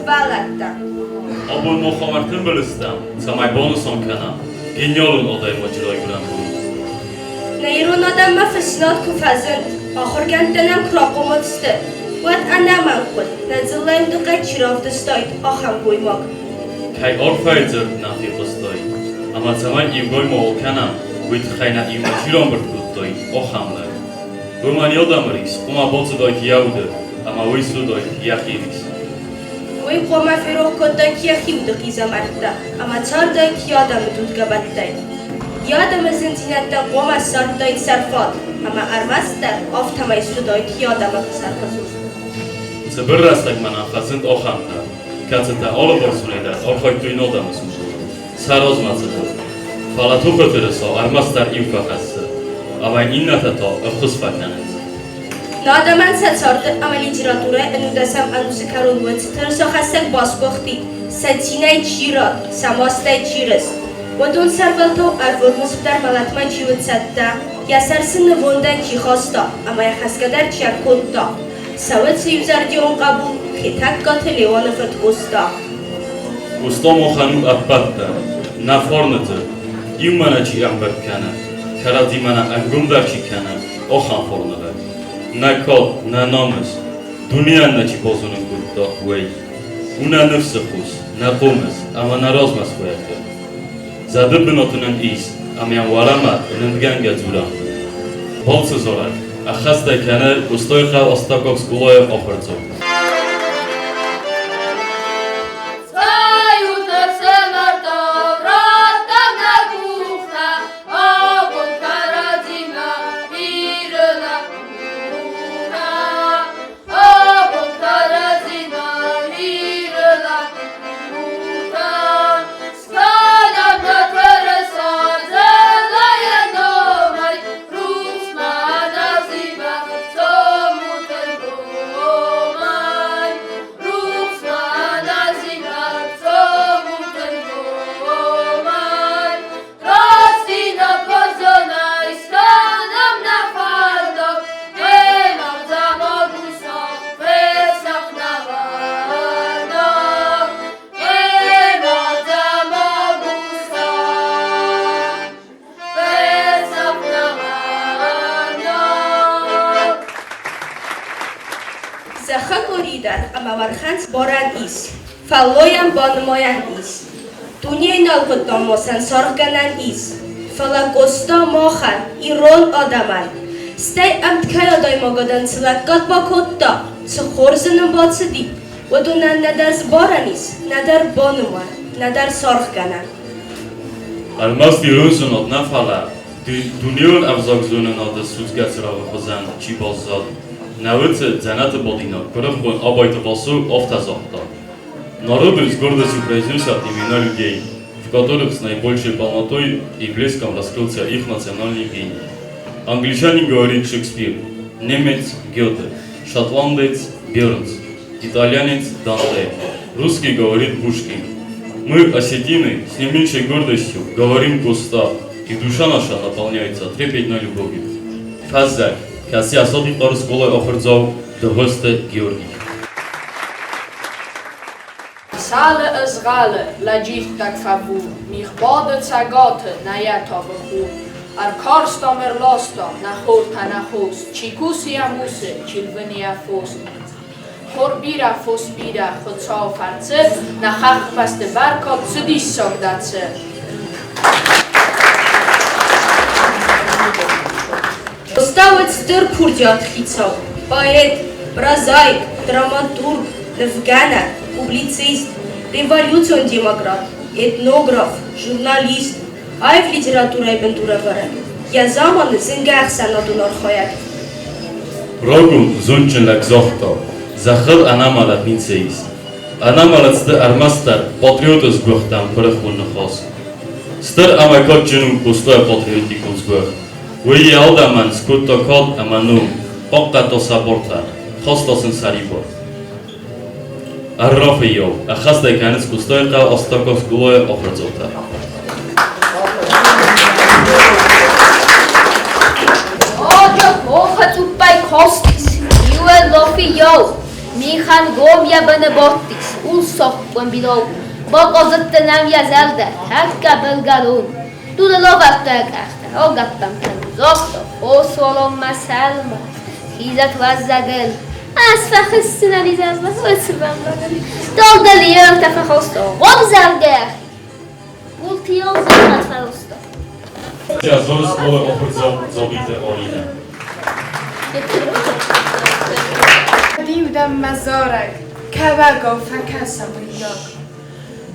Сывӕллӕттӕ. Абон мах ӕртымбыл стӕм, цӕмӕй банысан кӕнӕм гениалон адӕймаджы райгуырӕн бон. Нӕ ирон адӕммӕ фыссынад куы фӕзынд, ахуыргӕндтӕ нӕм куы рахъомыл сты, уӕд ӕнӕмӕнг хъуыд, нӕ дзыллӕйы удыхъӕд чи равдыстаид, ахӕм гоймаг. Кӕй арфӕйы дзырд нӕ фехъуыстай, ӕмӕ цӕмӕй иугой ма уал кӕнӕм, уый тыххӕй нӕ иумӕ чи рамбырд кодтой, ахӕм лӕг. Уымӕн йӕ адӕмы рис хъуамӕ бацыдаид йӕ уды, ӕмӕ уый суыдаид йӕхи рис. Уый хъуамӕ ферох кодтаид йӕхи уды хъизӕмӕрттӕ ӕмӕ цардаид йӕ адӕмы дудгӕбӕттӕй. Йӕ адӕмы зындзинӕдтӕ хъуамӕ ссардтаид сӕрфад, ӕмӕ ӕрмӕстдӕр афтӕмӕй суыдаид йӕ адӕмы сӕрхъызур. Цыбыр рӕстӕгмӕ нӕм фӕзынд ахӕмтӕ, кӕцытӕ алыварсонӕй дӕр архайдтой нӕ адӕмы цуры, сӕ размӕцыдыл. Фӕлӕ тохы тырыса ӕрмӕстдӕр иу фӕхӕссы, ӕмӕ иннӕтӕ та ӕххуыс фӕкӕнынц. Нӕ адӕмӕн сӕ царды ӕмӕ литературӕйы ӕнудӕсӕм ӕнусы кӕрон уӕд цы тырысахӕссӕг басгуыхти, сӕ цинӕй чи рад, сӕ мастӕй чи рыст, уыдон сӕрвӕлтау ӕрвылмысм дӕр мӕлӕтмӕ чи уыд цӕттӕ, йӕ сӕр сын нывондӕн чи хаста ӕмӕ йӕ хӕсгӕ дӕр чи ӕркодта, сӕ уыцы иузӕрдион хъӕбул Хетӕгкаты Леоны фырт Къоста. Къоста махӕн у ӕппӕт дӕр, нӕ фарны дзырд, иумӕ нӕ чи ӕмбырд кӕны, кӕрӕдзимӕ нӕ ӕнгомдӕр чи кӕны, ахӕм фарны лӕг. Нӕ кад, нӕ намыс, дунейӕн нӕ чи базонын кодта, уый. У нӕ ныфсы хос, нӕ хъомыс ӕмӕ нӕ размӕ схуайӕгтӕ. Зӕды бынаты нын ис, ӕмӕ йӕм уӕлӕмӕ нындгӕнгӕ дзурӕм. Балцы зарӕг ӕххӕстӕй кӕны Къостайыхъӕу астӕуккаг скъолайы ахуырдзау. Цӕйут ӕфсымӕртау, радтам нӕ къухтӕ, абон кӕрӕдзимӕ Иры лӕппутӕ. Абон кӕрӕдзимӕ Иры лӕппутӕ. Скӕнӕм нӕ тырыса дзыллӕйы номӕй, рухсмӕ нӕзимӕ цомут ӕнгомӕй. Рухсмӕ нӕзимӕ цомут ӕнгомӕй. Рӕстдзинад бӕрзонӕй скӕнӕм нӕ фӕндаг, Гъемӕ гуса фесӕф нӕ вӕндаг. Гъемӕ гуса фесӕф нӕ вӕндаг. Зӕххы къори дӕр ӕмӕ уӕрхӕн сбарӕн ис, фӕллойӕн банымайӕн ис. Дунейы налхъуыт-намысӕн саргъгӕнӕн ис, фӕлӕ Къоста махӕн, ирон адӕмӕн, стӕй ӕмткӕй адӕймагадӕн цы лӕггад бакодта, цы хорзы нын бацыди, уыдонӕн нӕдӕр сбарӕн ис, нӕдӕр банымайӕн, нӕдӕр саргъгӕнӕн. Ӕрмӕст иронзонад нӕ, фӕлӕ дунеон ӕвзагзонынады судзгӕ цырагъы хуызӕн чи баззад, нӕ уыцы дзӕнӕты бадинаг куырыхон Абайты Васо афтӕ загъта: Народы с гордостью произносят имена людей, в которых с наибольшей полнотой и блеском раскрылся их национальный гений. Англичанин говорит Шекспир, немец Гёте, шотландец Бернс, итальянец Данте, русский говорит Пушкин. Мы, осетины, с не меньшей гордостью говорим Коста, и душа наша наполняется трепетной любовью. Фӕззӕг, кӕцы Асаты скъолайы ахуырдзау Дыгъуызты Георгий. Салы ызгъӕлы лӕджирттӕг фӕбур, Мигъбады цӕгаты нӕ йӕ тавы хур. Ӕркарстам, ӕрластам нӕ хортӕ, нӕ хос, Чи кусы йӕ мусы, чи лвыны йӕ фос. Хор бирӕ, фос бирӕ, Хуыцауы фӕрцы, Нӕ хӕхбӕсты бӕркад цы диссаг дӕ, цы! Къоста уыд стыр курдиаты хицау, поэт, прозаик, драматург, нывгӕнӕг, публицист, революцион демократ, этнограф, журналист, аив литературӕйы бындурӕвӕрӕг, йӕ заманы зынгӕ ӕхсӕнадон архайӕг. Рагон зондджын лӕг загъта, зӕххыл ӕнӕмӕлӕт ницы ис. Ӕнӕмӕлӕт сты ӕрмӕстдӕр патриоты сгуыхтӕн куырыхон ныхас. Стыр ӕмӕ кадджын у Къостайы патриотикон сгуыхт. Уый йӕ адӕмӕн скодта кад ӕмӕ ном, хъахъхъӕдта сӕ бартӕ, хаста сын сӕрибар. Ӕрра фыййау, ӕххӕстӕй кӕнынц Къостайыхъӕуы астӕуккаг скъолайы ахуырдзаутӕ. Аджы хохы цъуппӕй кастис иу фыййау. Ихӕнгом йӕ быны бадтис, урс сахъгуымбилау, Бахъазыдта нӕм йӕ зӕрдӕ, тӕккӕ былгӕрон. Дуры лӕвӕрдта йӕ къӕхтӕ, агӕппӕм кӕнут, загъта, Хосуалонмӕ Сӕлмӕ, хизӕт уазӕгыл. Ӕз фӕхӕсдзынӕн изӕрмӕ, уыцы бамбарын. Дӕлдӕр йе ртӕ фӕхаста, гъопзӕргӕ! Пултийон дзӕгъӕл фӕроста. Азоры скъолайы ахуырдзау Дзабиты Алинӕ. Диу дӕм мӕ зарӕг, кӕуӕгау фӕкӕса мыййаг.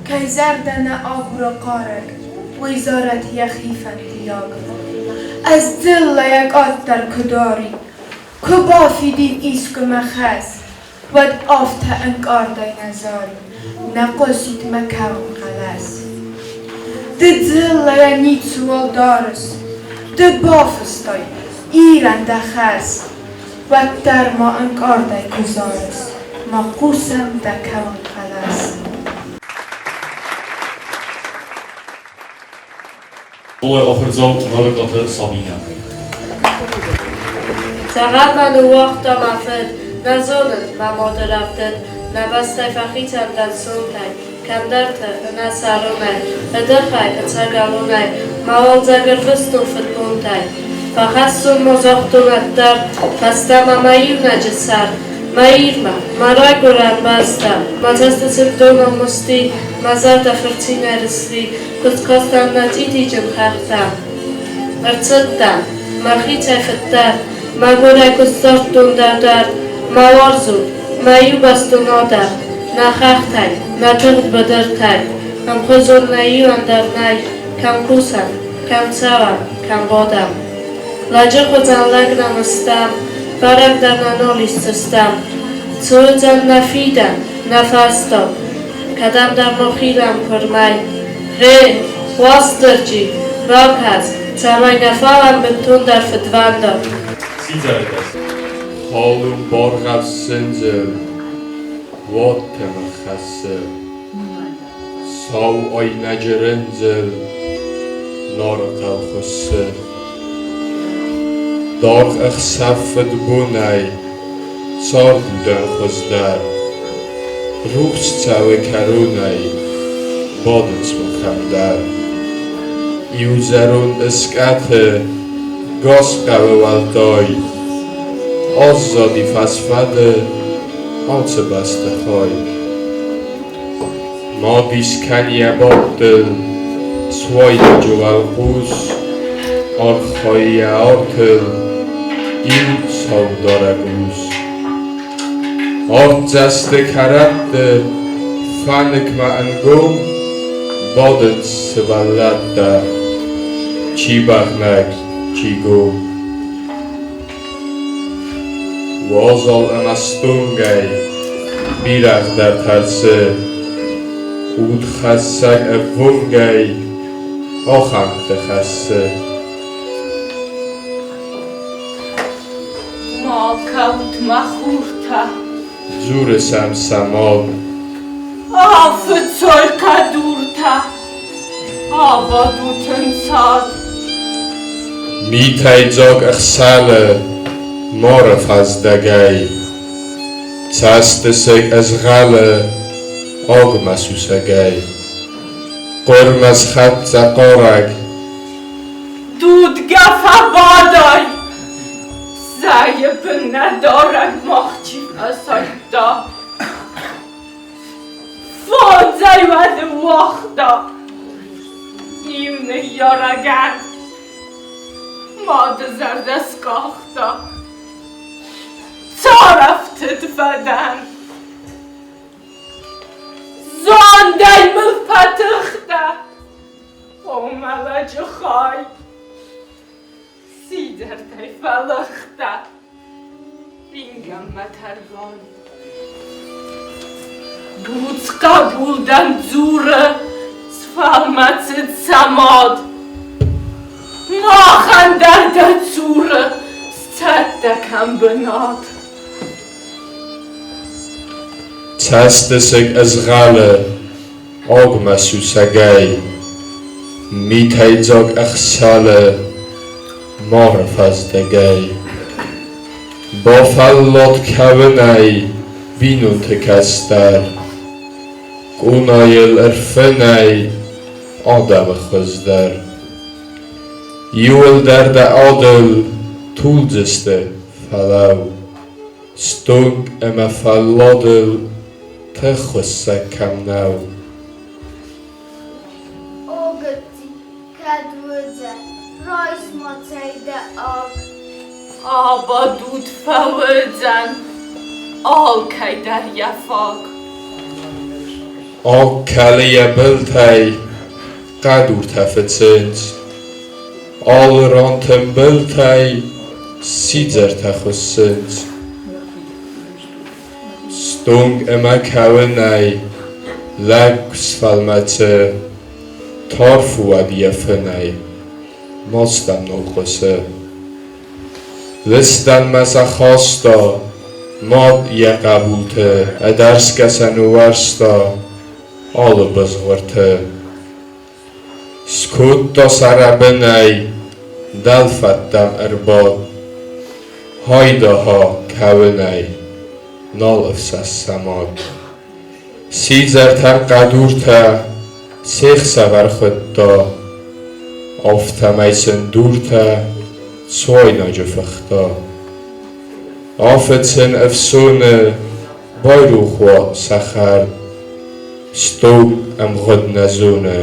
Кӕй зӕрдӕ нӕ агура хъарӕг, уый зарӕд йӕхи фӕндиаг. Ӕз дзыллӕйӕ къаддӕр куы дарин, куы бафидин искуы мӕ хӕс, уӕд афтӕ ӕнкъардӕй нӕ зарин, нӕ хъуысид мӕ кӕуын хъӕлӕс. Ды дзыллӕйӕ ницыуал дарыс, ды бафыстай Ирӕн дӕ хӕс, уӕддӕр ма ӕнкъардӕй куы зарыс, ма хъусӕм дӕ кӕуын хъӕлӕс. Скъолайы ахуырдзау Нарыкъаты Сабинӕ. Дзӕгъӕл мӕ ныууагъта мӕ фыд, нӕ зонын, мӕ мады рӕвдыд, нӕ бӕстӕй фӕхицӕн дӕн сонтӕй, кӕмдӕрты, ӕнӕ цӕрынӕй, ӕдыхӕй, ӕцӕгӕлонӕй, мӕ уалдзӕг ӕрвыстон фыдбонтӕй. Фӕхӕссон ма загътон ӕддӕр, фӕстӕмӕ мӕ иунӕджы цард, мӕ Ирмӕ, мӕ райгуырӕн бӕстӕ, мӕ цӕстысыг донау мызти, мӕ зӕрдӕ фырцинӕй рысти, Куыд кодтам нӕ цъитиджын хӕхтӕм. Ӕрцыдтӕн, мӕхицӕй фыддӕр, мӕгуырӕй куыд сдзырдтон дӕу дӕр, мӕ уарзут, мӕ иубӕстон адӕм, нӕ хӕхтӕй, нӕ тыгъд быдыртӕй, ӕмхуызон нӕ иуӕн дӕр нӕй, кӕм кусӕм, кӕм цӕуӕм, кӕм бадӕм. Лӕджы хуызӕн лӕг нӕм ыстӕм, бӕрӕг дӕр нӕ нал исдзыстӕм. Цы уыдзӕн нӕ фидӕн, нӕ фӕстаг? Кӕдӕмдӕр ма хилӕм куырмӕй. Гъе, Уастырджи, ракӕс, цӕмӕй нӕ фӕуӕм бынтондӕр фыдвӕндаг. Сидзӕргӕс. Халон баргъӕфсындзыл уадтымыгъ хӕссы, Сау айнӕджы рындзыл Нарыхъӕу хуыссы. Даргъ ӕхсӕв фыдбонӕй цард удӕн хуыздӕр, Рухс цӕуы кӕронӕй, бадынц ма кӕмдӕр. Иу зӕронд ыскъӕты гас хъӕуы уӕлдай, Аззади фӕсфӕды алцы бӕстыхай. Ма дис кӕн йӕ бадтыл, цуайнаджы уӕлхъус, Архайы йӕ артыл иу саударӕг ус. Артдзӕсты кӕрӕтты фӕныкмӕ ӕнгом бадынц сывӕллӕттӕ, чи бӕгънӕг, чи гом. Уазал ӕмӕ стонгӕй бирӕгъ дӕр тӕрсы, Удхӕссӕг ӕввонгӕй ахӕмты хӕссы. Ма кӕут, мӕ хуртӕ! Дзуры сӕм сӕ мад. Афыцой хъӕдуртӕ, абадут ӕнцад. Митӕйдзаг ӕхсӕлы моры фӕздӕгӕй, Цӕстысыг ӕзгъӕлы агмӕ сусӕгӕй. Хъуырмӕ схӕццӕ хъарӕг. Дудгӕ фӕбадай, зӕйы бын нӕ дарӕг мах чи фӕсайдта. Фондзӕй уӕ ныууагъта иу ныййарӕгӕн. Мады зӕрдӕ скъахта, царӕфтыд фӕдӕн. Зондӕй мыл фӕтыхтӕ, о мӕ лӕджы хай. Сидзӕртӕй фӕлыгътӕ ингӕнмӕ тӕргай. Буц хъӕбул дӕм дзуры, сфӕлмӕцыд сӕ мад. Махӕн дӕр дӕ цуры сцӕттӕ кӕн бынат. Цӕстысыг ызгъӕлы агмӕ сусӕгӕй, Митӕйдзаг ӕхсӕлы мӕры фӕздӕгӕй. Бафӕллад кӕуынӕй бинонты кӕстӕр. Къонайыл ӕрфынӕй адӕмы хуыздӕр. Иуылдӕр дӕ адыл тулдзысты, фӕлӕуу. Стонг ӕмӕ фӕлладыл тыххуыссӕг кӕм нӕу. О, гыцци, кӕд уыдзӕн, райс ма цӕй дӕ аг. Абадут фӕуыдзӕн алкӕй дӕр йӕ фаг. Аг кӕлы йӕ былтӕй, хъӕдуртӕ фыцынц. Алы ран тымбылтӕй сидзӕртӕ хуыссынц. Стонг ӕмӕ кӕуынӕй лӕг куы сфӕлмӕцы, тарф уӕд йӕ фынӕй, маст ӕм нал хъуысы. Лыстӕнмӕ сӕ хаста мад йӕ хъӕбулты, ӕдӕрсгӕ сӕ ныуӕрста алы бызгъуырты. Скодта сӕ рӕбынӕй, дӕлфӕдтӕм ӕрбадт. Хайдаха кӕуынӕй нал ӕфсӕст сӕ мад. Сидзӕртӕн хъӕдуртӕ се хсӕвӕр хуыдта, афтӕмӕй сын дуртӕ цуайнаджы фыхта. Афыцын ӕфсоны байрох уа сӕ хӕрд, стонг ӕмгъуыд нӕ зоны,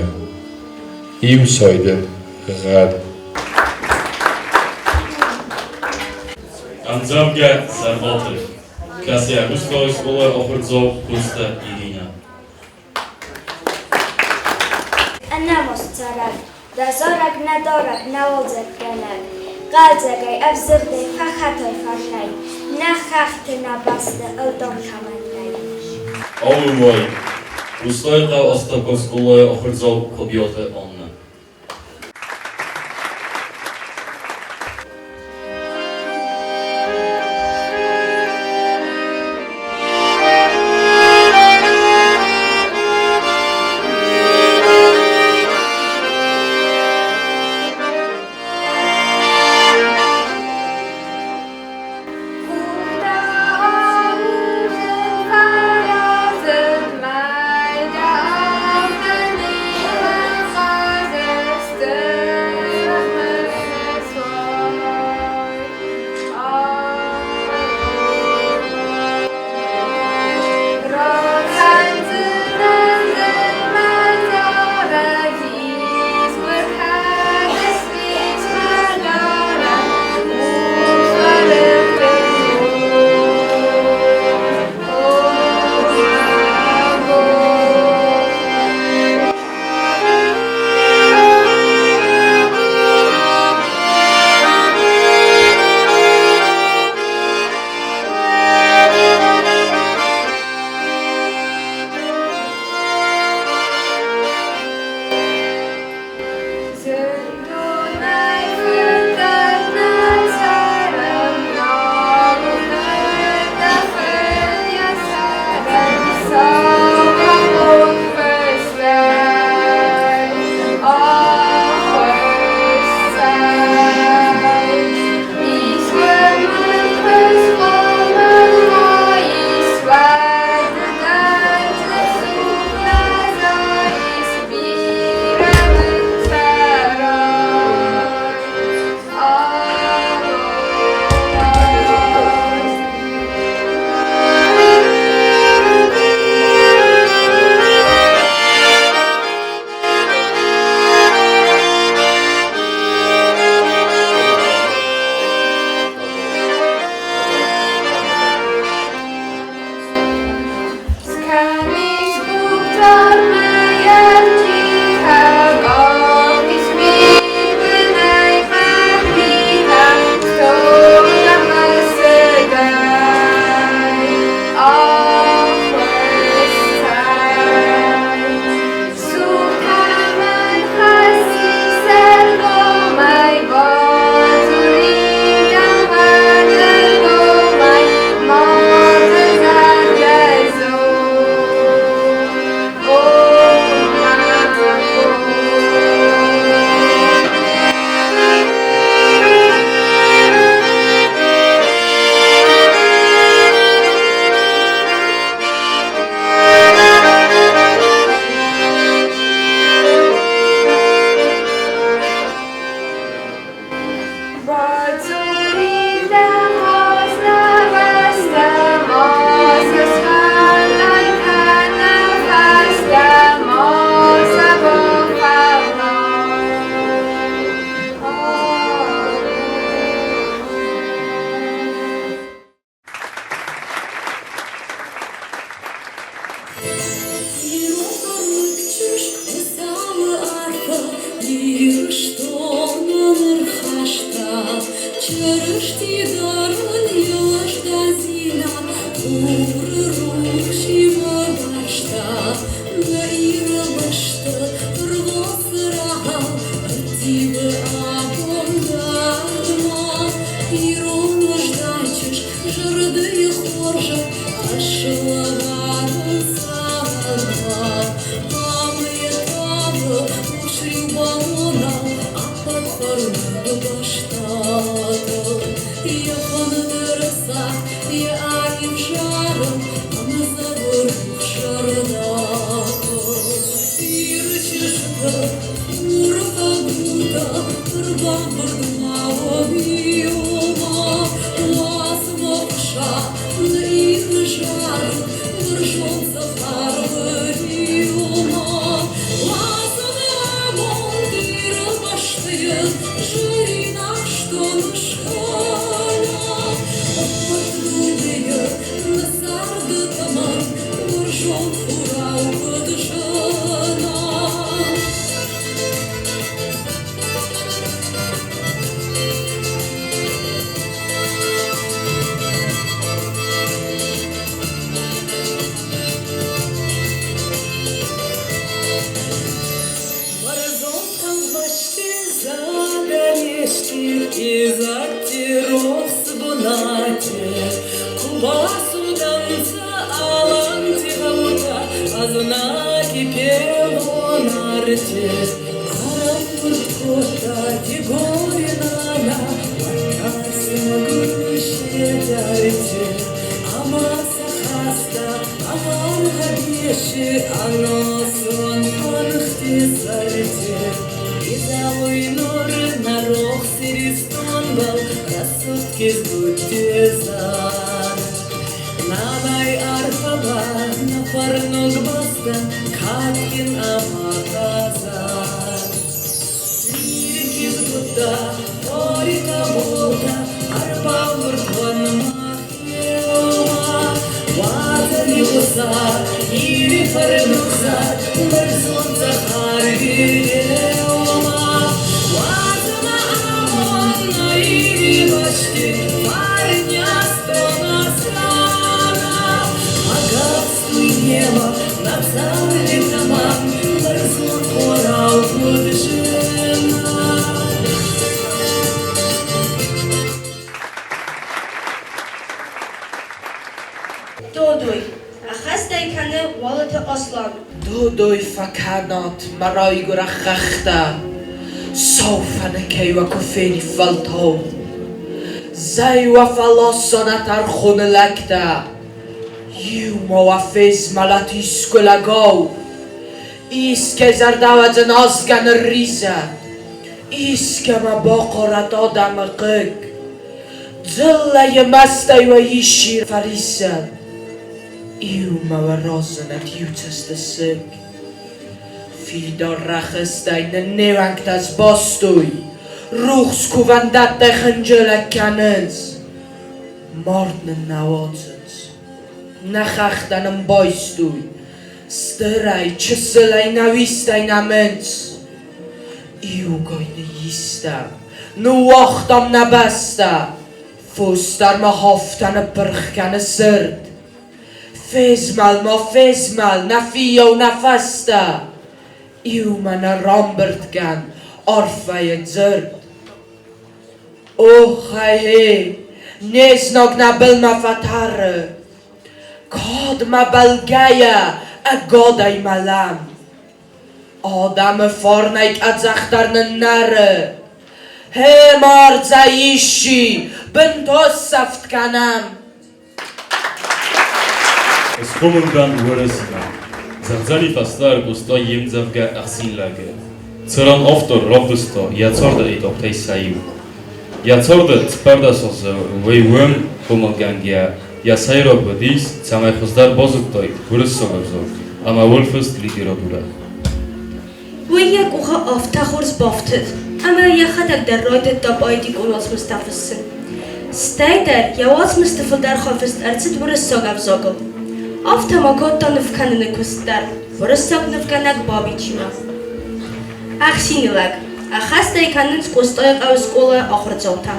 иу сайды гъӕд. Ӕмдзӕвгӕ Сӕрвӕты, кӕцы ӕгуыстгъӕуы скъолайы ахуырдзау Коцты Иринӕ. Ӕнамонд цӕрӕг, дӕ зарӕг нӕ дарӕг, нӕ уалдзӕггӕнӕг, хъӕлдзӕгӕй, ӕвзыгъдӕй, фӕхӕтай фӕрнӕй, нӕ хӕхты, нӕ бӕсты ӕлдар кӕмӕн нӕй. Алывай, Къостайыхъӕуы астӕуккаг скъолайы ахуырдзау Хуыбиаты Аннӕ. Иры бӕсты рвон цырагъау ӕрттивы абон дардмӕ. Ирон уӕздан чызг зӕрдӕйы хорзӕх хӕссы лӕвары цардмӕ. Ӕмӕ йӕ тавы урсриу бӕлонау ӕппӕт фӕрныг бӕстӕтыл. Йӕ фӕндыры цагъд, йӕ аив зарӕг ӕмдзӕвы рухс зӕрдӕтыл. Иры чызджытӕ, хуры хъӕбултӕ, ӕрбамбырд ма уӕм иумӕ. Уадз мӕ хъуса нӕ Иры зарӕг бӕрзонд цӕхӕры риумӕ. Уадз ӕмӕ амонд Иры бӕстӕйы зӕрин ахстон скӕна. Ӕппӕт дунейы нӕ царды тӕмӕн бӕрзонд хурау куыд зына. Бӕрзонд хъӕубӕсты задӕлести изӕдти рохс бунати ку бацудӕнцӕ аланти гъӕутӕ, ӕзнаги пелон арти. Ӕрӕмбурд кодта Дигори нана, уӕдта сӕ гурси ӕма сӕ хаста ӕгъар гъӕбеси ӕносон хуӕнхти сӕрти. Изӕлуй нур нӕ рохс Иристонбӕл рӕсугъд кизгутти зар. Нанай арфӕ ба нӕ фӕрнуг бӕстӕн кадгин ӕма хъазар. Ири кизгуттӕ, хори хъӕболтӕ, ӕрбамбурд уӕн мах еумӕ. Уадзӕн игъуса Ири фӕрнуг зар бӕрзонд цӕхӕри реумӕ. Уадзӕ амонд нӕ Ири бӕсти фарни астона сана. Ӕгас дуйнемӕ нӕ царди тӕмӕн бӕрзонд хорау куд зина. Додой. Ӕххӕст ӕй кӕны Уалыты Аслан. Додой фӕкӕнат мӕ райгуырӕн хӕхтӕ, Сау фӕныкӕй уӕ куы фенид фӕлтау. Зӕй уӕ фӕласа нӕ тӕрхоны лӕгтӕ, Иумӕ уӕ фезмӕлӕт искуы лӕгау. Искӕй зӕрдӕуадзӕн азгӕ нырризӕд, Искӕмӕ бахъарӕд адӕмы хъыг. Дзыллӕйы мӕстӕй уӕ исчи фӕриссӕд, Иумӕ уӕ разынӕд иу цӕстысыг. Фидар рӕхыстӕй нын не уӕнгтӕ сбастой, Рухс кувӕндӕттӕй хынджылӕг кӕнынц. Мард нын нӕ уадзынц, нӕ хӕхтӕ нын байстой, Стырӕй, чысылӕй нӕ уистӕй нӕмынц. Иугай ныййистам, ныууагътам нӕ бӕстӕ, Фосдар ма хафтӕ ныппырх кӕны цырд. Фезмӕл ма, фезмӕл, нӕ фиййау нӕ фӕстӕ, Иумӕ нӕ рамбырд кӕн арфӕйы дзырд. Оххай-гъе, не знаг нӕ былмӕ фӕтӕры, Кадмӕ бӕлгӕйӕ ӕгадӕй мӕлӕм. Адӕмы фарнӕй къӕдзӕхдӕр ныннӕры. Гъе мардзӕ исчи, бынтон сӕфт кӕнӕм. Схъомыл дӕн Уӕрӕсемӕ. Зӕгъдзӕни фӕстӕдӕр Къоста йе мдзӕвгӕ Ӕхсинлӕг-ы. Цыран автор равдыста йӕ царды этаптӕй сӕ иу. Йӕ царды цыппӕрдӕс азы уый уым хъомылгӕнгӕйӕ йӕ сӕйраг уыдис, цӕмӕй хуыздӕр базыдтаид уырыссаг ӕвзаг ӕмӕ уӕлфыст литературӕ. Уый йӕ къухы афтӕ хорз бафтыд, ӕмӕ йӕхӕдӕг дӕр райдыдта поэтикон уацмыстӕ фыссын. Стӕй дӕр йӕ уацмысты фылдӕр хай фыст ӕрцыд уырыссаг ӕвзагыл. Афтӕ ма кодта нывкӕныны куыст дӕр уырыссаг нывгӕнӕг Бабичимӕ. Ӕхсины лӕг. Ӕххӕст ӕй кӕнынц Къостайыхъӕуы скъолайы ахуырдзаутӕ.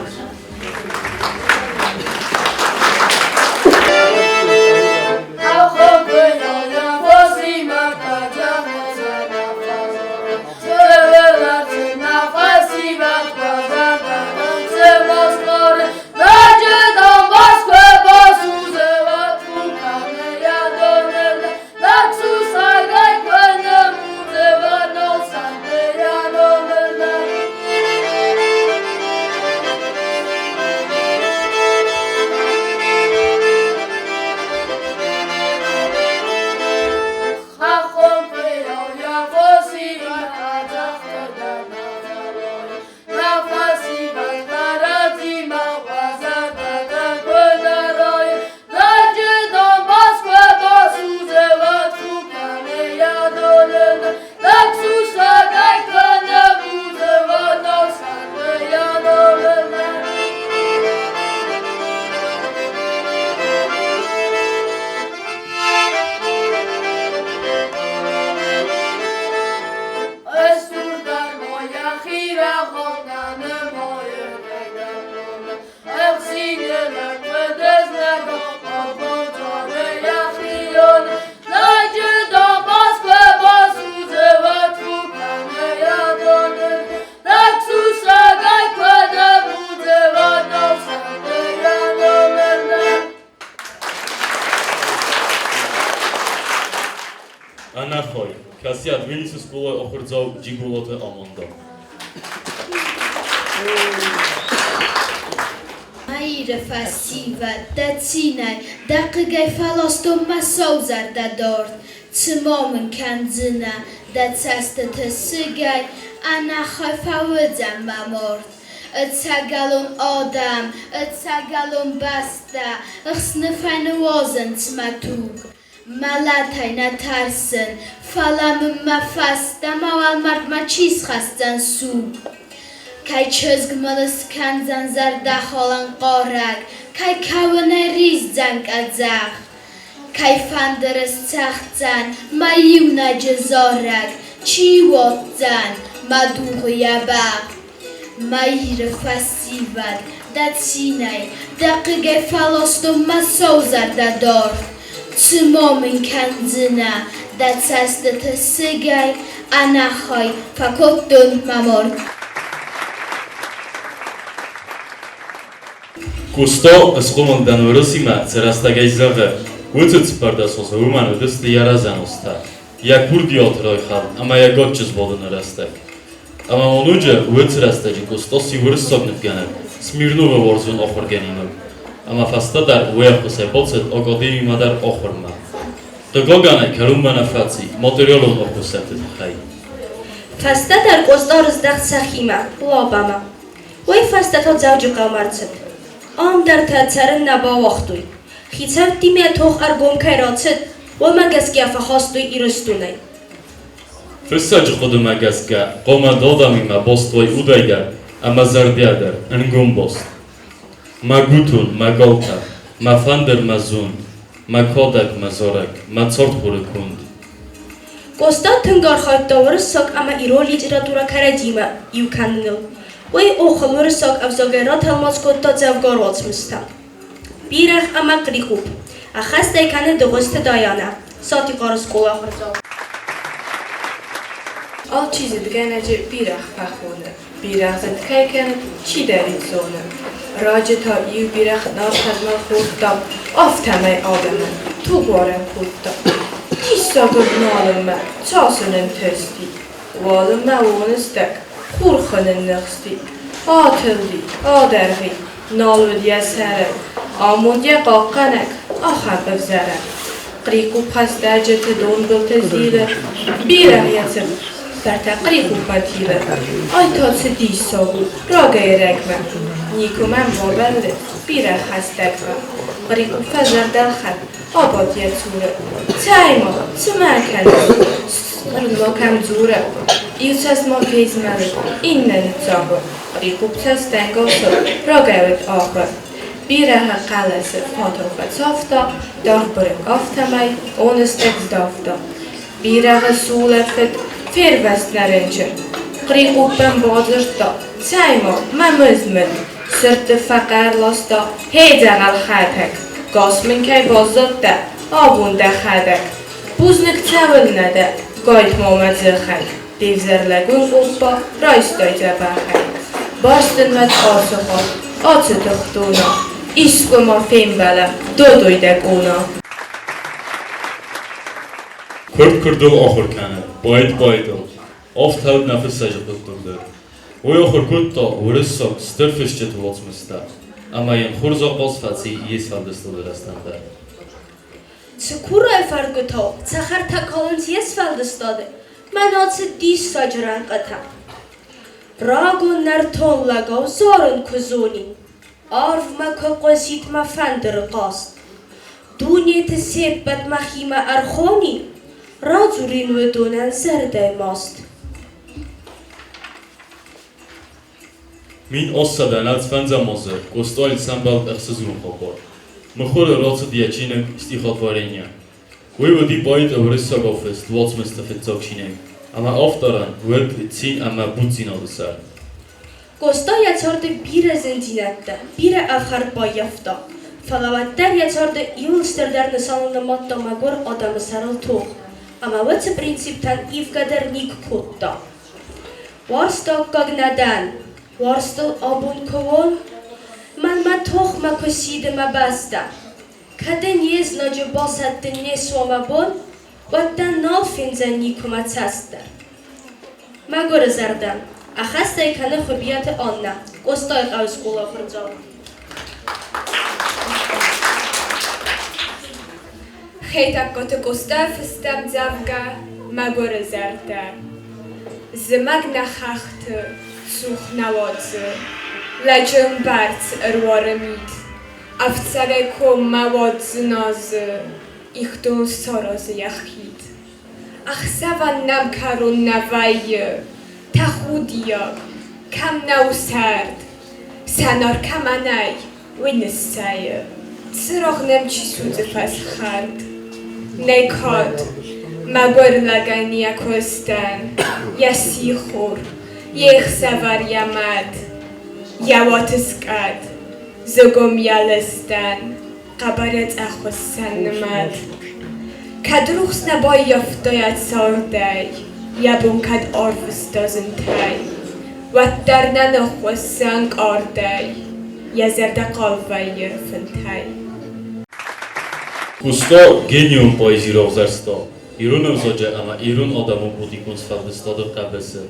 кӕцыйӕ Тбилисы скъолайы ахуырдзау Джиголаты Аманда. Мӕ Иры фӕсивӕд, дӕ цинӕй, дӕ хъыгӕй фӕластон мӕ саузӕрдӕ дард. Цы ма мын кӕндзынӕ дӕ цӕстыты сыгӕй, ӕнӕхай фӕуыдзӕн мӕ мард. Ӕцӕгӕлон адӕм, ӕцӕгӕлон бӕстӕ, ӕхсныфӕй ныуазынц мӕ туг. Мӕлӕтӕй нӕ тӕрсын, фӕлӕ мын мӕ фӕстӕ мӕ уӕлмӕрдмӕ чи схӕсдзӕн суг? Кӕй чызг мыл ыскӕндзӕн зӕрдӕхалӕн хъарӕг, кӕй кӕуынӕй риздзӕн къӕдзӕх? Кӕй фӕндыр ысцӕгъддзӕн мӕ иунӕджы зарӕг, чи уадздзӕн мӕ дугъы йӕ бӕх? Мӕ Иры фӕсивӕд, дӕ цинӕй, дӕ хъыгӕй фӕластон мӕ саузӕрдӕ дард. Цы ма мын кӕндзынӕ дӕ цӕстыты сыгӕй, ӕнӕхай фӕкодтон мӕ мард. Къоста схъомыл дӕн Уырысимӕ, цы рӕстӕгӕй зӕгъы, уыцы цыппӕрдӕсосы уымӕн уыдысты йӕ рӕзӕностӕ, йӕ курдиат райхӕлд ӕмӕ йӕ гаччы сбадыны рӕстӕг. Ӕмӕ ма ноджы уыцы рӕстӕджы Къоста сси уырыссаг нывгӕнӕг, Смирновы уарзон ахуыргӕнинаг. Ӕмӕ фӕстӕдӕр уый ӕххуысӕй бацыд академимӕ дӕр ахуырмӕ. Хъыгагӕн ӕй кӕронмӕ нӕ фӕци материалон ӕххуысӕты тыххӕй. Фӕстӕдӕр Къоста рыздӕхт сӕхимӕ, Лабӕмӕ. Уый фӕстӕ та Дзӕуджыхъӕумӕ ӕрцыд. Ам дӕр та цӕрын нӕ бауагътой. Хицӕуттимӕ тох ӕргом кӕй рацыд, уымӕ гӕсгӕ фӕхастой Ирыстонӕй. Фыссӕджы хъуыдымӕ гӕсгӕ, хъуамӕ адӕмимӕ баст уой удӕй дӕр ӕмӕ зӕрдӕйӕ дӕр, ӕнгом баст. Мӕ гутон, мӕ галтӕ, мӕ фӕндыр, мӕ зонд, мӕ кадӕг, мӕ зарӕг, мӕ цардхоры конд. Къоста тынг архайдта уырыссаг ӕмӕ ирон литературӕ кӕрӕдзимӕ иу кӕныныл. Уый охыл уырыссаг ӕвзагӕй ратӕлмац кодта дзӕвгар уацмыстӕ. Бирӕгъ ӕмӕ хърихъупп. Ӕххӕстӕй кӕны Дыгъуызты Даяна, Сатихъары скъола ахуырдзау. Алчи зыдгӕнӕджы бирӕгъ фӕхоны, бирӕгъ зыд кӕй кӕны, чидӕрид зоны. Раджы та иу бирӕгъ Нартӕн хордта, афтӕмӕй адӕмӕн тугуарӕн кодта. Диссаг ӕвналынмӕ цас ын ӕнтысти, уалынмӕ уоныстӕг хурхы нынныхсти, атылди, адӕргъ и, Нал уыд йӕ сӕрӕн, амонд йӕ хъахъхъӕнӕг, ахӕм ӕвзӕрӕн. Хърихъупп хӕстӕджыты донбылты зилы, бирӕгъ йӕ цыппӕртӕ хърихъупмӕ тилы. Ай та цы диссаг у, рагӕй-ӕрӕгмӕ, никуы мӕм бабӕллыд бирӕгъ хӕстӕгмӕ. Хърихъупп фӕзӕрдӕлхӕн, абадт йӕ цуры. Цӕй-ма, цы мӕ кӕныс? Сдзырдма кӕм дзуры. Иу цӕст ма фезмӕлыд, иннӕ ныццагъуы. Хърихъупп цӕстӕнгасыл рагӕй уыд ахуыр. Бирӕгъы хъӕлӕсы фатау фӕцавта, даргъ бырынкъ афтӕмӕй оныстӕг сдавта. Бирӕгъы сулӕфыд, фервӕзт нӕ рынчын. Хърихъуппӕн бадзырдта, Цӕй-ма, мӕ мызд мын! Сырдты фӕхъӕр ласта, Хей, дзӕгъӕл хӕтӕг, гас мын кӕй баззадтӕ, абон дӕхӕдӕг. Бузныг цӕуылнӕ дӕ, гайтма мӕ дзыхӕй. Де взӕр лӕгуын къоппа райстай дзӕбӕхӕй. Барст ын уӕд ацы хатт, ацы тыхтона, Искуы ма фембӕлӕм, додой дӕ къона. Куырд куырдыл ахуыр кӕны, поэт поэтыл. Афтӕ уыд нӕ фыссӕджы хъуыддаг дӕр. Уый ахуыр кодта уырыссаг стыр фысджыты уацмыстӕ, ӕмӕ йын хорз ахъаз фӕци йе сфӕлдыстады рӕзтӕн дӕр. Цыкурайы фӕрдгуытау цӕхӕртӕ калынц йе сфӕлдыстады, мӕнӕ цы диссаджы рӕнхъытӕ. Рагон нӕртон лӕгау зарын куы зонин, арвмӕ куы хъуысид мӕ фӕндыры хъазт. Дунеты се ппӕт мӕхимӕ ӕрхонин, радзурин уыдонӕн зӕрдӕйы маст. 1805 азы Къостайыл сӕмбӕлд ӕхсызгон хабар. Мыхуыры рацыд йӕ чиныг «Стихотворение». Уый уыди поэты уырыссагау фыст уацмысты фыццаг чиныг, ӕмӕ авторӕн уыд цин ӕмӕ буцдзинады сӕр. Къоста йӕ царды бирӕ зындзинӕдтӕ, бирӕ ӕфхӕрд баййӕфта, фӕлӕ уӕддӕр йӕ царды иуыл стырдӕр нысаныл нымадта мӕгуыр адӕмы сӕрыл тох, ӕмӕ уыцы принциптӕн ивгӕ дӕр никуы кодта. Уарзты аккаг нӕ дӕн, уарзтыл абон куы уон, мӕнмӕ тохмӕ куы сиды мӕ бӕстӕ. Кӕд ын йе знаджы басӕттын не суа мӕ бон, Уӕд дӕ нал фендзӕн никуы мӕ цӕст дӕр. Мӕгуыры зӕрдӕ, ӕххӕстӕй кӕны Хуыбиаты Аннӕ, Къостайыхъӕуы скъолайы ахуырдзау. Хетӕгкаты Къоста фыста ӕмдзӕвгӕ «Мӕгуыры зӕрдӕ». Зымӕг нӕ хӕхты цух нӕ уадзы, Лӕджы ӕмбӕрц ӕруары мит, Ӕфцӕгӕй коммӕ уад дзыназы, Ихдон саразы йӕ хид. Ӕхсӕвӕн нӕм кӕрон нӕ вӕййы, Тӕхудиаг, кӕм нӕу сӕрд. Сӕнар кӕмӕ нӕй, уый ныссӕйы, Цырагъ нӕм чи судзы фӕсхӕрд. Нӕй кад, мӕгуыр лӕгӕн йӕ куыстӕн, Йӕ сихор, йе хсӕвӕр йӕ мад, Йӕ уаты скад, зыгуым йӕ лыстӕн, Хъӕбӕр цъӕххуыссӕн нымад. Кӕд рухс нӕ баййӕфта йӕ цардӕй, Йӕ бон кӕд арвыста зынтӕй, Уӕддӕр нӕ ныххуыссы ӕнкъардӕй, Йӕ зӕрдӕ хъал вӕййы фынтӕй. Къоста генион поэзи равзӕрста ирон ӕвзаджы ӕмӕ ирон адӕмон поэтикон сфӕлдыстады хъӕбысы.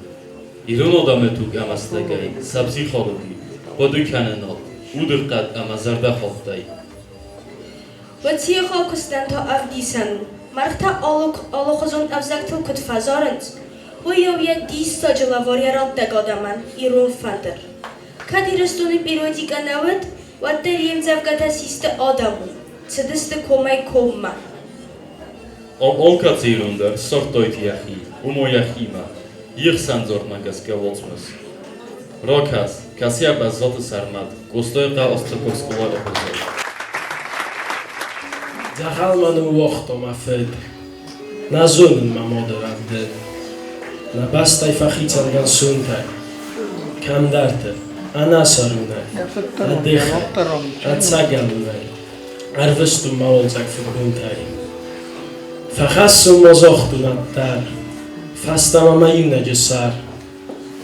Ирон адӕмы туг ӕмӕ стӕгӕй, сӕ психологи, хъуыдыкӕнынад, удыхъӕд ӕмӕ зӕрдӕхаттӕй. Уӕд куыстӕн та ӕвдисӕн у, мӕргътӕ алыхуызон ӕвзӕгтыл куыд фӕзарынц, уый-иу йӕ диссаджы лӕвар йӕ раттӕг адӕмӕн ирон фӕндыр. Кӕд Ирыстоны периодикӕ нӕ уыд, уӕддӕр йе мдзӕвгӕтӕ систы адӕмон, цыдысты комӕй-коммӕ. Алкӕцы ирон дӕр ссардтаид йӕхи, уымӕ йӕхимӕ, йе хсӕндзардмӕ гӕсгӕ уацмыс. Ракӕс, кӕцыйӕ Бӕззаты Сӕрмӕт, Къостайыхъӕуы астӕуккаг скъолайы ахуырдзау. Дзӕгъӕл мӕ ныууагъта мӕ фыд, Нӕ зонын мӕ мады рӕвдыд. Нӕ бӕстӕй фӕхицӕн дӕн сонтӕй, Кӕмдӕрты, ӕнӕсӕрунӕй, Ӕдыхӕй, ӕцӕгӕлонӕй. Ӕрвыстон мӕ уалдзӕг фыдбонтӕй. Фӕхӕссон ма загътон ӕддӕр, Фӕстӕмӕ мӕ иунӕджы сӕр,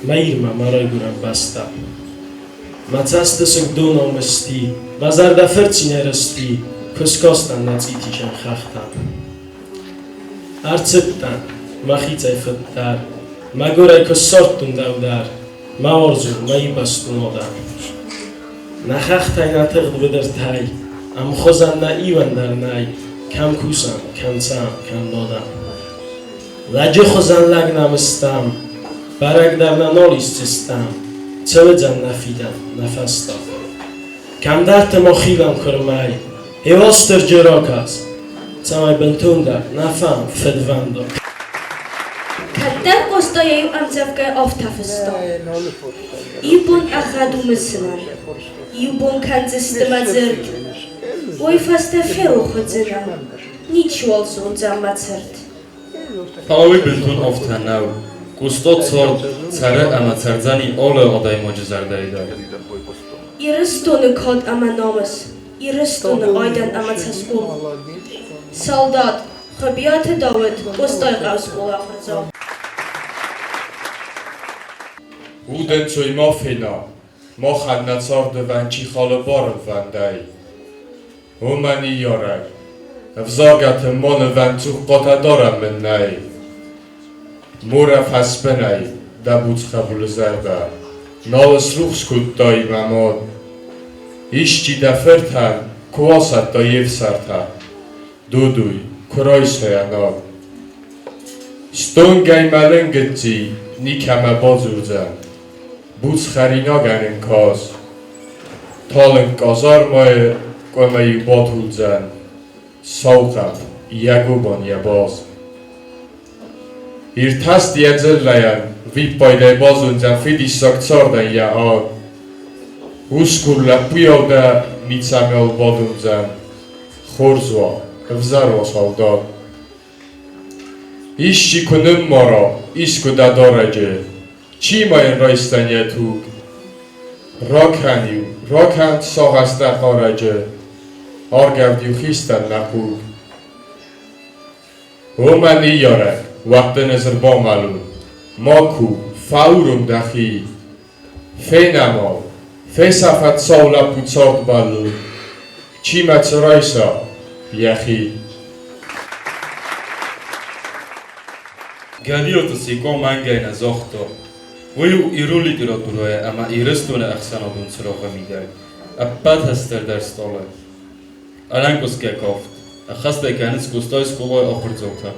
Мӕ Ирмӕ, мӕ райгуырӕн бӕстӕ. Мӕ цӕстысыг донау мызти, Мӕ зӕрдӕ фырцинӕй рызти, Куы скастӕн нӕ цъитиджын хӕхтӕм. Ӕрцыдтӕн мӕхицӕй фыддӕр, Мӕгуырӕй куы ссардтон дӕу дӕр, Мӕ уарзон, мӕ ибӕстон адӕм. Нӕ хӕхтӕй нӕ тыгъд быдыртӕй Ӕмхуызӕн нӕ иуӕн дӕр нӕй, Кӕм кусӕм, кӕм цӕрӕм, кӕм бадӕм. Лӕджы хуызӕн лӕг нӕм ыстӕм, Бӕрӕг дӕр нӕ нал исдзыстӕм, Цы уыдзӕн нӕ фидӕн, нӕ фӕстаг? Кӕмдӕрты ма хилӕм куырмӕй, Гъе ракӕс, цӕмӕй бынтондӕр нӕ фӕн фыдвӕндаг. Кӕддӕр Къоста йӕ иу ӕмдзӕвгӕ афтӕ фыста: Иу бон ӕгъгъӕд у мысынӕн, иу бон кӕндзысты мӕ дзырд, Уый фӕстӕ ферох уыдзынӕн, ничиуал зондзӕн мӕ цырт. Фӕлӕ уый бынтон афтӕ нӕу. Къоста цард, цӕры ӕмӕ цӕрдзӕни алы адӕймаджы зӕрдӕйы дӕр. Ирыстоны кад ӕмӕ намыс, Ирыстоны айдӕн ӕмӕ цӕсгом. Салдат, Хуыбиаты Дауыт, Къостайыхъӕуы скъолайы ахуырдзау. Удӕнцой ма фена, махӕн нӕ цардивӕн чи халы барвӕндӕй, О мӕ ныййарӕг, ӕвзаргӕты ма нывӕн цухъхъатӕ дарӕн мын нӕй. Морӕ фӕсбынӕй дӕ буц хъӕбулы зӕрдӕ нал ысрухс кодтай, мӕ мад. Исчи дӕ фыртӕн куы асӕтта йе фсӕртӕ, Додой, куы райса йӕ над. Стонгӕй мӕлын гыцци никӕмӕ бадзурдзӕн, Буц хӕринагӕн ын каз. Талынг къазармайы къуымӕ-иу батулдзӕн, Сау хъӕд, йӕ гобан, йӕ баз. Иртӕст йӕ дзыллӕйӕн виппайдӕй базондзӕн фидиссаг цардӕн йӕ ад. Усгур лӕппуйау дӕ ницӕмӕл бадомдзӕн, Хорз уа, ӕвзӕр уа салдат. Исчи куы ныммара искуы дӕ дарӕджы, Чи ма йын райсдзӕн йӕ туг? Ракӕн-иу, ракӕн сагъӕстӕ хъарӕджы, Аргӕвд-иу хистӕн мӕ хъуг. О мӕ ныййарӕг, уӕд дын ӕз ӕрбамӕлон, Ма ку, фӕуром дӕхи. Фенӕмау, фесӕфӕд сау лӕппу цардбӕллон, Чи мӕ цы райса, йӕхи. Гӕдиаты Секъа мӕнгӕй нӕ загъта, уый у ирон литературӕйы ӕмӕ Ирыстоны ӕхсӕнадон цырагъы мидӕг ӕппӕты стырдӕр стъалы. Ӕнӕнкъуысгӕ кафт ӕххӕстӕй кӕнынц Къостайы скъолайы ахуырдзаутӕ.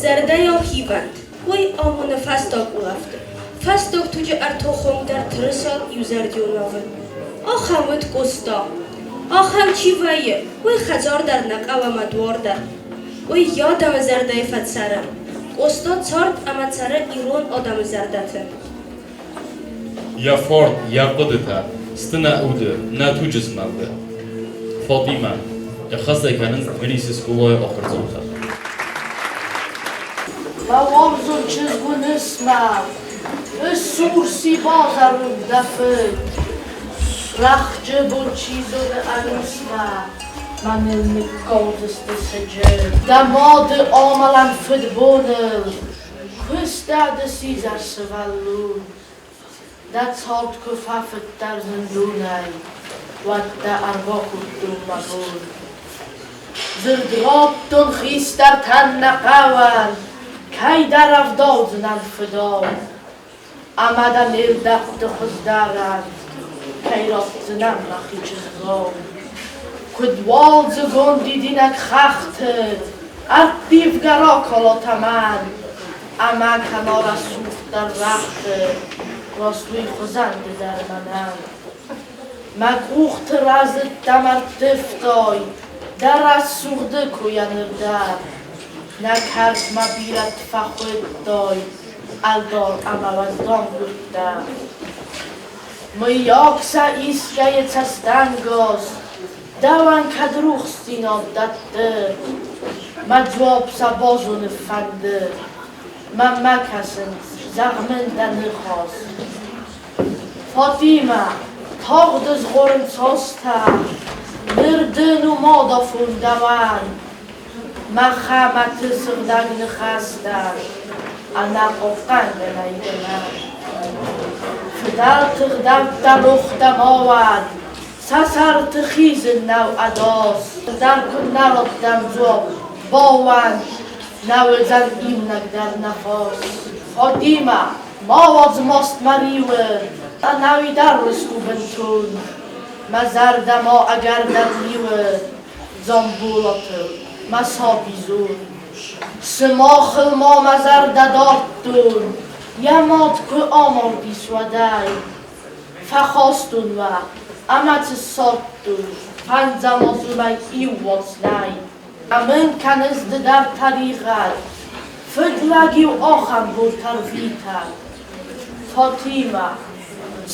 Зӕрдӕйау хивӕнд, уый амоны фӕстаг улӕфты. Фӕстаг туджы ӕртохон дӕр тырыса иузӕрдионӕвы. Ахӕм уыд Къоста. Ахӕм чи вӕййы, уый хӕдзар дӕр нӕ хъӕуы ӕмӕ дуар дӕр. Уый йӕ адӕмы зӕрдӕйы фӕцӕры. Къоста цард ӕмӕ цӕры ирон адӕмы зӕрдӕты. Йӕ фарн, йӕ хъуыдытӕ сты нӕ уды, нӕ туджы змӕлды. Фатимӕ, ӕххӕстӕй кӕнынц Тбилисы скъолайы ахуырдзаутӕ. Мӕ уарзон чызг уыныс мӕ, Ыссурс и базарон дӕ фыд. Рӕхджы бон чи зоны ӕнусмӕ, Мӕныл ныккалдзысты сыджыт. Дӕ мады амӕлӕн фыдбоныл Куы сдӕ ды сидзӕр сывӕллон, Дӕ цард куы фӕфыддӕр зындонӕй, Уӕд дӕ ӕрбакодтон мӕ бон. Дзырд радтон хистӕртӕн нӕ хъӕуӕн, Кӕйдӕр ӕвдаудзынӕн фыдау, Ӕмӕ дӕ ме рдӕгты хуыздӕрӕн Кӕй ратдзынӕн мӕхи чызгау. Куыд уалдзыгон дидинӕг хӕхты Ӕрттивгӕ ракала тӕмӕн, Ӕмӕ кӕна рӕсугъддӕр рӕгъты, Раст уый хуызӕн ды дӕр мӕнӕн. Мӕ къухты рӕзыдтӕ мӕ рттывтай, Дӕ рӕсугъды койӕ ныр дӕр. Нӕ кӕртмӕ бирӕ фӕхуыдтай, Ӕлдар ӕмӕ уӕздан гуырдтӕ. Мыййаг сӕ искӕйы цӕстӕнгас дӕуӕн кӕд рухсдзинад дӕтты? Мӕ дзуапп сӕ базонын фӕнды. Мӕнмӕ кӕсынц, зӕгъ мын дӕ ныхас. Фатимӕ, тагъд ызгъорынц азтӕ, Ныр дын у мадафон дӕуӕн. Мӕхӕмӕты сыгъдӕг ныхӕстӕ ӕнӕхъахъхъӕнгӕ нӕй гӕнӕн. Фыдӕлты гъдӕуттӕ рохтӕ ма уӕд, сӕ сӕрты хизын нӕу ӕдас. Дӕр куыд нӕ раттӕм дзуапп, баууӕнд, нӕ уыдзӕн иунӕг дӕр нӕ фос. Фатимӕ, ма уадз маст мӕ риуы, ӕнӕуи дӕр рыст у бынтон. Мӕ зӕрдӕ ма ӕгӕр дӕр ниуы, Дзамболатыл, мӕ саби дзур. Сымахыл ма мӕ зӕрдӕ дардтон, йӕ мад куы амардис, уӕдӕй. Фӕхастон уӕ ӕмӕ цы ссардтон, фӕндзӕм аз уымӕй иу уац нӕй. Мын кӕныс ды дӕр тӕригъӕд, фыдлӕг-иу ахӕм бонтӕ рвитӕд. Фатимӕ,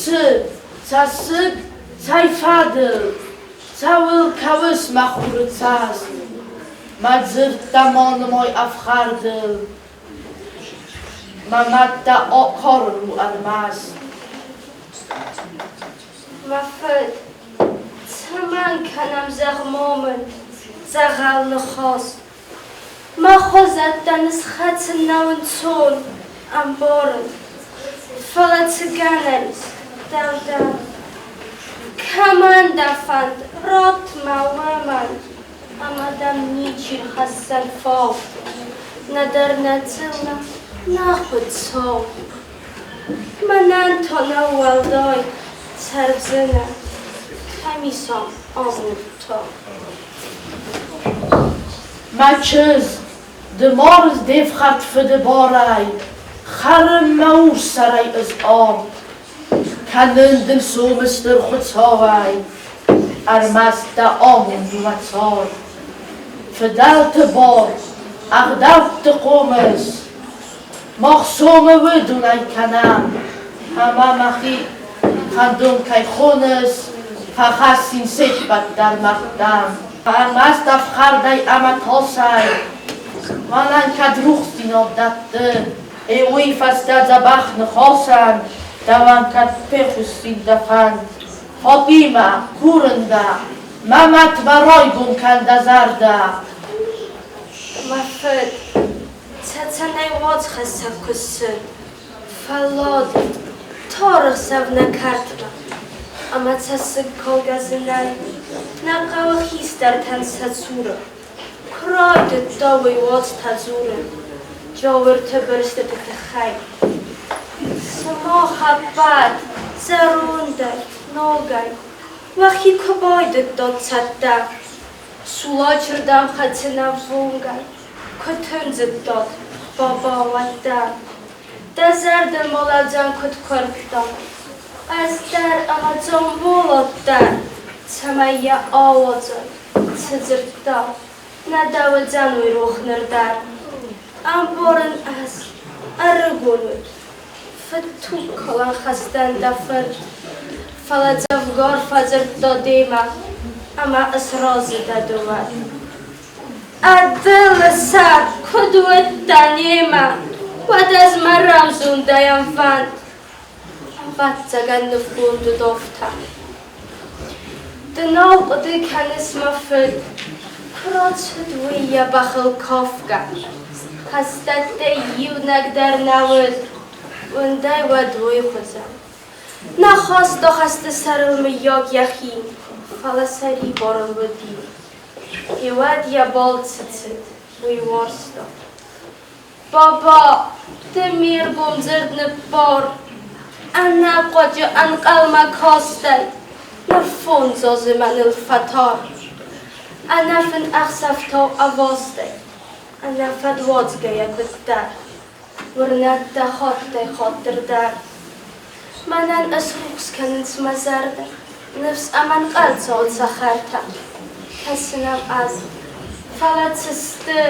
цы, цӕссыг, цӕй фӕдыл? Цӕуыл кӕуыс, мӕ хуры цӕст? Мӕ дзырдтӕ ма нымай ӕфхӕрдыл. Мӕ мад дӕ ахъарын у ӕрмӕст. Мӕ фыд, цӕмӕн кӕнӕм, зӕгъ ма мын, дзӕгъӕл ныхас? Мӕ хуызӕттӕн ысхӕцын нӕу ӕнцон, ӕмбарын. Фӕлӕ цы гӕнӕн ис, дӕу дӕр? Кӕмӕн дӕ фӕнд, ратт мӕ уымӕн, ӕмӕ дӕм ничи рхӕсдзӕн фау. Нӕдӕр нӕ дзыллӕ, нӕ Хуыцау. Мӕнӕн та нӕу уӕлдай, цӕрдзынӕ, кӕм ис ам амонд та? Мӕ чызг, ды марыс де фхӕрд фыды барӕй, Хӕрын мӕ урс сӕрӕй ӕз ард. Кӕнын дын сомы стыр Хуыцауӕй, Ӕрмӕст дӕ амонд у мӕ цард. Фыдӕлты бар, ӕгъдӕутты хъомыс, Мах сомы уыдонӕй кӕнӕм, Ӕмӕ мӕхи фӕндон кӕй хоныс, Фӕхӕссин се ппӕт дӕр мӕрдтӕм. Ӕрмӕст ӕфхӕрдӕй ӕмӕ тасӕй Мӕнӕн кӕд рухсдзинад дӕтты, Е уый фӕстӕ дзӕбӕх ныхасӕн Дӕуӕн кӕд фехъуыссин дӕ фӕнд. Фатимӕ, курын дӕ, мӕ мӕт ма райгом кӕн дӕ зӕрдӕ. Мӕ фыд, Цӕцӕнӕй уацхӕссӕг куы ссыд, фӕллад, тарӕхсӕв нӕ кӕртмӕ, ӕмӕ цӕссыгкалгӕ зынӕй нӕ хъӕуы хистӕртӕн сӕ цуры куы райдыдта уый уацтӕ дзурын джауырты бырстыты тыххӕй. Сымах ӕппӕт зӕрондӕй, ногӕй уӕхи куы байдыдтат цӕттӕ, Сулачырдӕм хӕцынӕввонгӕй куы тындзыдтат, баба, уӕддӕр. Дӕ зӕрдыл моладзан куыд куырдта, ӕз дӕр ӕмӕ Дзамболат дӕр, цӕмӕй йӕ ауадзай, цы дзырдта, нӕ дӕ уыдзӕн уый рох ныр дӕр. Ӕмбарын ӕз, ӕрыгон уыд, фыдтугкалӕн хӕстӕн дӕ фырт, фӕлӕ дзӕвгар фӕдзырдта демӕ ӕмӕ ысразы дӕ ды уӕд. Ӕдылы сӕр, куыд уыдтӕ немӕ, уӕд ӕз мӕ рӕузондӕй ӕмвӕнд, ӕвӕццӕгӕн, нывгонд уыд афтӕ. Ды нал хъуыды кӕныс, мӕ фыд, куы рацыд уый йӕ бӕхыл кафгӕ. Хӕстӕттӕй иунӕг дӕр нӕ уыд, уындӕй уӕд уый хуызӕн. Нӕ хаста хӕсты сӕрыл мыййаг йӕхи, фӕлӕ сӕрибарыл уыди. Уӕд йӕ балцы цыд, уый уарзта. Баба, ды ме ргом дзырд ныббар. Ӕнӕхъуаджы ӕнхъӕлмӕ кастӕй ныр фондз азы мӕныл фӕтар. Ӕнӕфын ӕхсӕвтау ӕвастӕй, ӕнӕфӕд уадзгӕйӕ куыддӕр. Уырнӕд дӕ хаттӕй-хаттыр дӕр. Мӕнӕн ысрухс кӕнынц мӕ зӕрдӕ, Ныфс ӕмӕ ӕнхъӕлцау цӕхӕртӕ. Кӕсын ӕм ӕз, фӕлӕ цы сты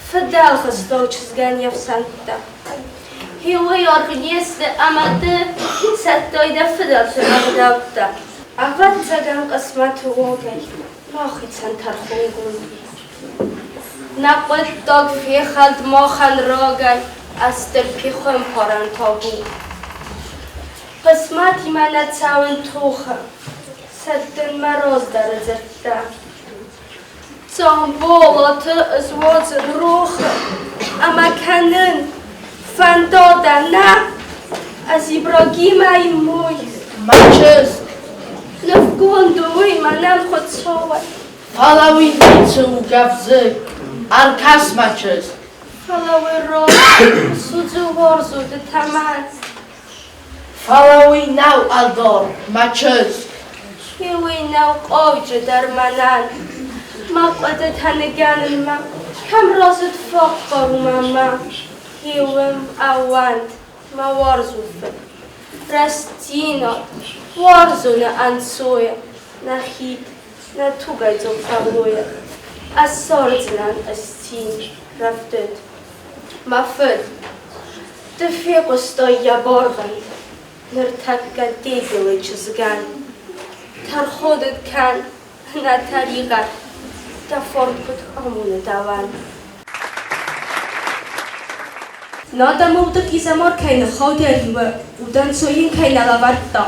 Фыдӕлгъыстау чызгӕн йе фсӕнттӕ. Гъеуый аргъ не сты ӕмӕ ды сӕттай дӕ фыдӕлты ӕгъдӕуттӕ. Ӕвӕццӕгӕн, хъысмӕты уагӕй мӕхицӕн тӕрхонгонд и. Нӕ хъуыддаг фехӕлд махӕн рагӕй, ӕстыр пехуымпарӕн табу. Хъысмӕтимӕ нӕ цӕуын тохы, сӕттын мӕ раздӕры дзырдтӕ. Дзамболаты ысуадзын рохы ӕмӕ кӕнын, фӕнда дӕ нӕ, ӕз Ибрагимӕй мой. Мӕ чызг! Нывгонд у уый мӕнӕн Хуыцауӕй. Фӕлӕ уый ницы у гӕвзыкк, ӕркӕс, мӕ чызг. Фӕлӕ уый раст судзы уарзоты тӕмӕн. Фӕлӕ уый нӕу ӕлдар, мӕ чызг. Уый нӕу хъауджыдӕр мӕнӕн. Мӕ хъуыдытӕ ныгӕнынмӕ кӕм рацыд фӕхъхъару мӕ хиуым ӕууӕнд, мӕ уарзон фыд. Рӕстдзинад, уарзоны ӕнцойӕ, нӕ хид, нӕ тугӕйдзог фӕллойӕ ӕз цӕрдзынӕн ӕз цин, рӕвдыд. Мӕ фыд, ды фехъуыстай йӕ барвӕнд, ныртӕккӕ Дедилы чызгӕн. Тӕрхоны кӕн, нӕ тӕригъӕд, дӕ фарн куыд амоны дӕуӕн. Надӕмылды хъизӕмар кӕй ныххауд йӕ риуы, удӕнцой йын кӕй нӕ лӕвӕрдта,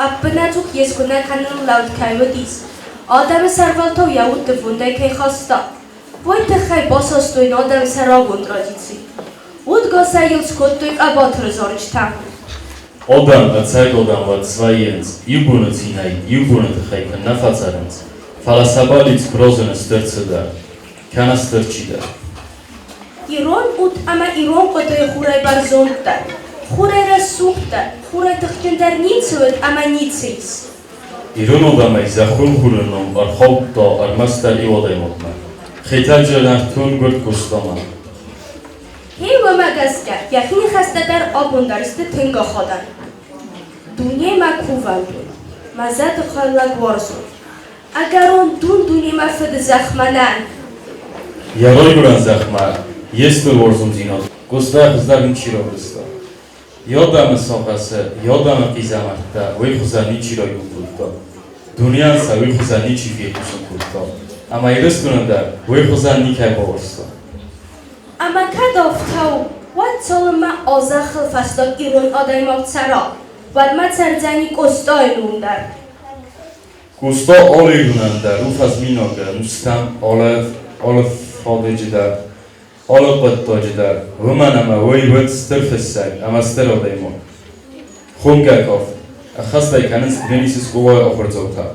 ӕппынӕдзух йе скуынӕг кӕныныл лӕуд кӕй уыдис, адӕмы сӕрвӕлтау йӕ уд нывондӕй кӕй хаста, уый тыххӕй басастой адӕм сӕ рагон традици. Удгасӕй йыл скодтой хъӕбатыры зарджытӕ. Адӕм ӕцӕг адӕм уӕд свӕййынц, иу боны цинӕй, иу боны тыххӕй куыннӕ фӕцӕрынц, фӕлӕ сӕ бӕллиц куы разыны стыр цыдӕр, кӕнӕ стыр чидӕр. Ирон уд ӕмӕ ирон хъуыдыйы хурӕй бӕрзонддӕр, хурӕй рӕсугъддӕр, хурӕй тыхджындӕр ницы уыд ӕмӕ ницы ис. Ирон адӕмӕй зӕххон хуры ном ӕрхаудта ӕрмӕстдӕр иу адӕймагмӕ – Хетӕджы нӕртон гуырд Къостамӕ. Гъе уымӕ гӕсгӕ йӕхи ныхӕстӕ дӕр абон дӕр сты тынг ахадӕн. Дунемӕ кувӕндон, мӕ зӕды хъӕллӕг уарзон, ӕгӕрон дун-дунемӕ фыды зӕхх мӕнӕн. Йӕ райгуырӕн зӕхмӕ йе стыр уарзондзинад Къоста хуыздӕр ничи равдыста. Йӕ адӕмы сагъӕсы, йӕ адӕмы хъизӕмӕрттӕ уый хуызӕн ничи райгом кодта. Дунейӕн сӕ уый хуызӕн ничи фехъусын кодта. Ӕмӕ Ирыстоны дӕр уый хуызӕн никӕй бауарзта. Ӕмӕ кӕд афтӕ у, уӕд цалынмӕ а зӕххыл фӕстаг ирон адӕймаг цӕра, уӕдмӕ цӕрдзӕни Къостайы ном дӕр. Къоста алы иронӕн дӕр у фӕзминаг ӕнустӕм алы алы фадыджы дӕр, алы хъуыддаджы дӕр, уымӕн ӕмӕ уый уыд стыр фыссӕг ӕмӕ стыр адӕймаг. Хонгӕ кафт ӕххӕстӕй кӕнынц Тбилисы скъолайы ахуырдзаутӕ.